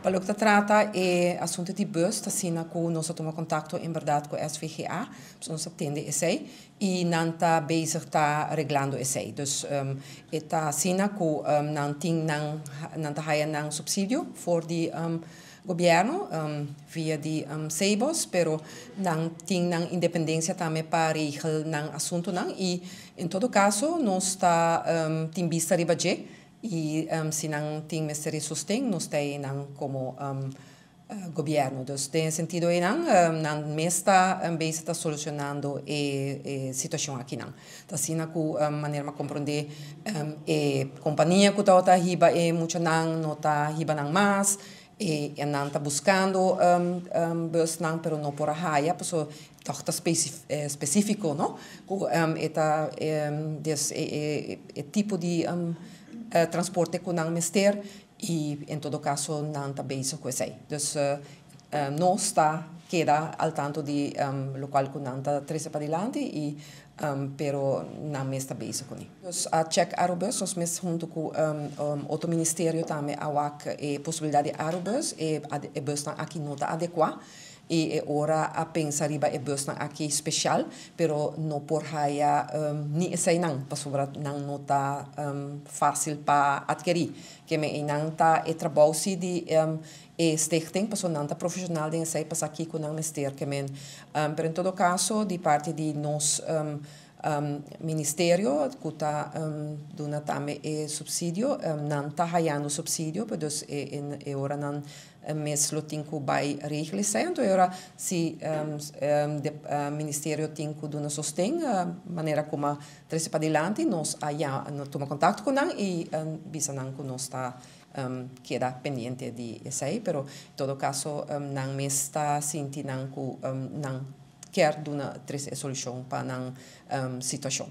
Pa loke ta trata e asunto di bus, ta asina cu nos a tuma contacto en berdad cu SVGA, pues nos a tende esey y nan ta bezig ta reglando esey. Dus e ta asina cu nan tin nan, nan ta haya nan subsidio for di gobierno via di CBOS, pero nan tin nan independencia tambe pa regel nan asuntonan y en todo caso nos ta tin bista riba dje y si nan tin mester di sosten, nos ta nan como gobierno. Dus den sentido nan, nan mes ta bezig ta solucionando e situacion aki nan. Ta asina cu manera mi a comprende, e compania cu ta hiba e muchanan no ta hiba nan mas e nan ta buscando bus nan, pero no por haya, paso toch ta specifico, no? Cu e ta des e tipo di transporte cu nan mester y en todo caso nan ta bezig cu esey. Dus nos ta keda al tanto di locual cu nan ta trece padilanti y pero nan mes ta bezig cu ne. Dus a check Arubus, nos mes hunto cu otro ministerio tambe a wak e posibilidad di Arubus, e busnan aki no ta adecua y e ora a pensa riba e busnan aki special, pero no por haya ni esey nan, pasobra nan no ta facil pa adquiri. Ke men nan ta e trabou si di e stichting, paso nan ta profesional den esey, pasa kico nan mester ke men. Pero en todo caso, di parti di nos ministerio, cu ta duna tambe e subsidio, nan ta hayando subsidio, dus e ora nan mes lo tin cu bay regel esey. Anto e ora si de ministerio tin cu duna sosten, manera como trece padilanti, nos a ya tuma contacto cu nan y bisa nan cu nos ta keda pendiente di esey, pero en todo caso nan mes ta sinti nan cu nan kier duna trece solucion pa nan situacion.